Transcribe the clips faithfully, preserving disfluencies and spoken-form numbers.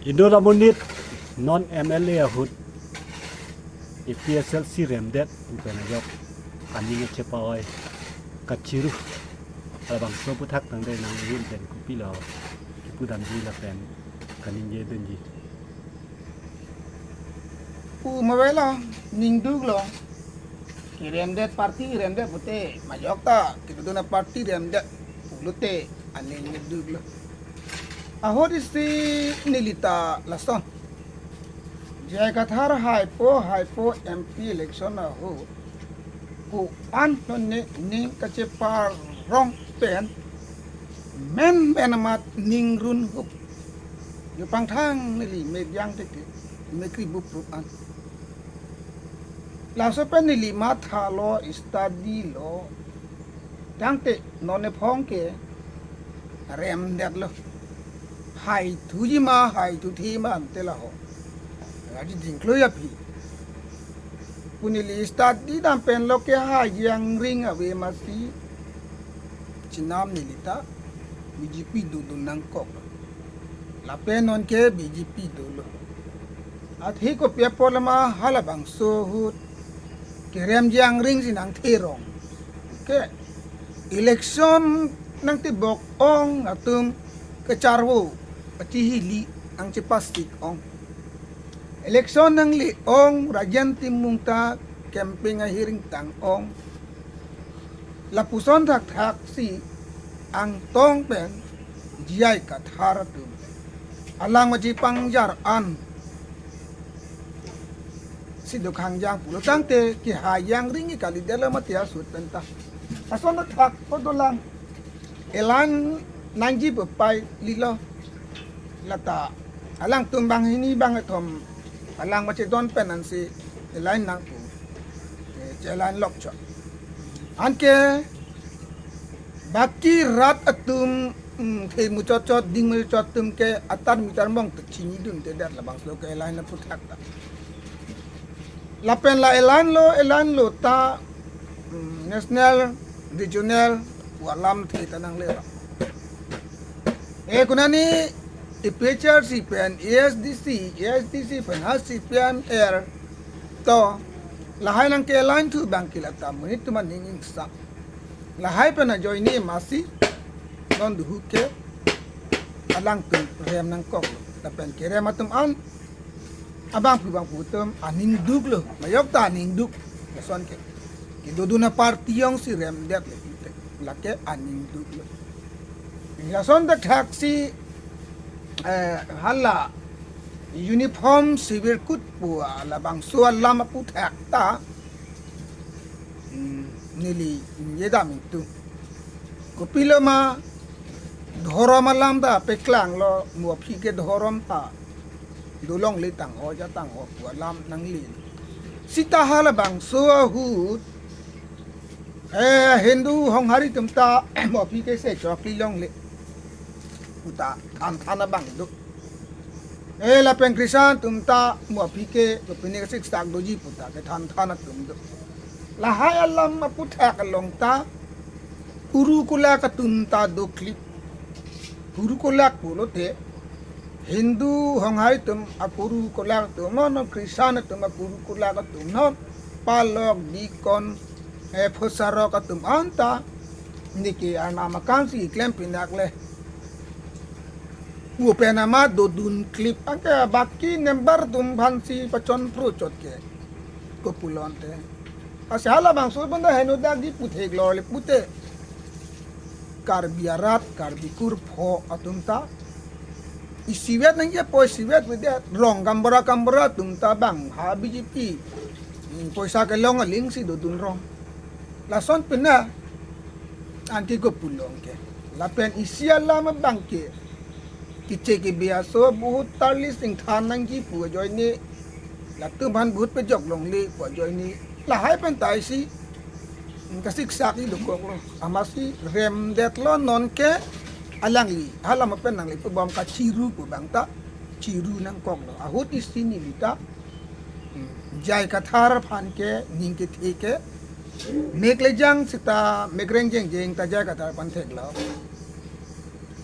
Inut amonit non M L A ahut A P H L C remdet pen ajok aning chepa-oi kachiru labangso aphuthak tangte nang-ihin pen kopilo kipudamji lapen kaningjedunji. Pu mavelo, ningduklo. Keremdet party remdet pute majok ta kedodun aparty remdet pulote aning ningduklo. Ahut isi nelita lason. J I Kathar haipo haipo M P election ahut ko-an non ne ning kacheparong pen menmen amat ningrun hup. Yo pangthang neli mediang teke mekri buprup an. Laso pen neli mathalo, studylo. Tangte non ephong ke remdetlo. Haithuji ma haithuthe ma ante laho. Raji jingklo aphi. Pu neli study dam penlo ke Hajeng Ring ave masi chenam nelita B J P dodun nangkok. Lapen non ke B J P dolo. Athe kopi apot lama halabangso ahut kerem Hajeng Ring si nangtherong. Ke election nangtebok-ong atum kacharvo, achihili nangchepasik-ong. Election nangle-ong, Rajen Timung ta campaign ahiring tang-ong. Lapuson thakthak si angtong pen J I Kathar atum alang maji pangjar an si dokhang jang pulo tangte ke Hajeng Ring ke kali dela mati asut penta. Ason thak ko dolang elan nangji bepai lilo lata alangtum banghini bangkethom alang machedon pen ansi elan nangpu. Eh, chelan lokchot. Anke baki rat atum, mm, the muchotchot, ding muchotchot atum ke atar mitar mong te chinidundedet labangso ke elan aphuthak ta. Lapen la elanlo, elanlo ta, mm, national, regional, pu alam the ta nanglero. E konani A P H L C pen A S D C, A S D C pen ha C P M L to lahai nangkelangthu abang ke lata monit atum aning ingsa. Lahai pen ajoine masi non duhu ke alangtum rem nangkoklo. Lapen kerem atum an abangphu bangphu atum aning duklo. Majok ta aning duk. Lason ke kedodun aparty jongsi remdet le pute lake aning duklo. Lason thakthak si, eh, hala uniform civil code pu labangso alam aphuthak ta, hmm, neli ningje dam ingtung. Kopilo ma dhorom alam ta peklanglo, mo aphi ke dhorom ta dolongle tangho ja tangho pu alam nangle. Seta halabangso ahut, eh, Hindu honghari atum ta mo aphi ke se chokli longle puta thanthan abang do. Eh, lapen Christian atum ta mo aphi ke kopine siksak doji puta kethanthan atum do. Lahai alam aphuthak along ta kuru kolak atum ta dokli. Kuru kolak pulote Hindu honghari atum akuru kolak atum non, Christian atum akuru kolak atum non, palok, dikon, eh, phosarok atum anta neke arnam akam si klem pinak le. Pu pen amat dodun klip, anke baki member atum aphansi pachonpro chot ke. Kopulonte. Asi halabangso benda henodak di puthek lo le pute. Karbi arat, Karbi kur pho atum ta isivet nangji apot isivet vedet, rong gaonbura gaonbura atum ta bang ha B J P, hmm, poisa kelong aling si dodun rong. Lason pena anke kopulong ke. Lapen isi alam abang ke kiche kebi aso bahut tarli singthan nangji pu ajoine, latum aphan bahut pejok longle pu ajoine, lahai pen ta isi kasiksak i dokoklo. Amatsi remdetlo non ke alangli, hala ma pen nangli pubom kachiru pu abang ta chiru nangkoklo. Ahut isi neli ta, hmm, J I Kathar aphan ke ning kethe ke mek le jang seta mekreng jengjeng ta J I Kathar aphan theklo.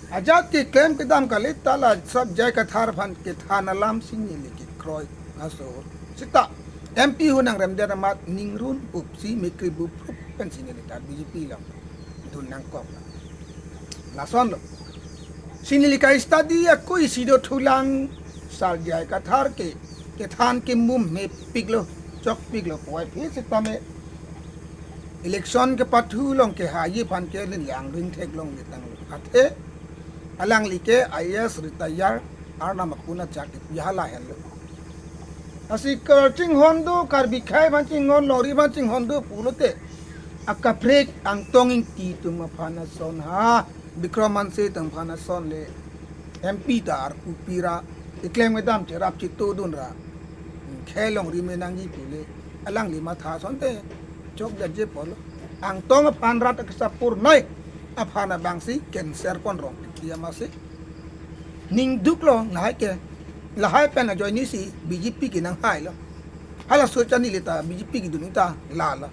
Ajat keklem kedam kali ta la sar J I Kathar aphan kethan alam si neli kekroi aso. Seta M P hu nangremdet amat ningrun upsi mekri buprup pen si neli ta B J P along dun nangkok. Lasonlo. Si neli ka-study ako isi do thulang sar J I Kathar ke kethan ke mum mepiklo, chokpiklo, puvoiphit setame election kepathu along kehaiji aphan ke rin yang ring theklongle tanglo. Athe alangli ke I A S retire, arnam akuna chak kepi hala henlo. Lasi kachinghon do, Karbi akhei aphan chinghon, longri aphan chinghon do pulote, akaprek Angtong Ingti atum aphan ason ha, Bikram Hanse atum aphan ason le M P ta arpu pira, keklem kedam cherap chetodun ra, khei longri me nangji pule, alangli matha asonte chokjatje pulo. Angtong aphan rat akesapur noi aphan abang si cancer pon rong titi amatsi ning duklo lahai ke, lahai pen ajoine si B J P ke nanghailo. Hala socha neli ta B J P kedun ta lalo.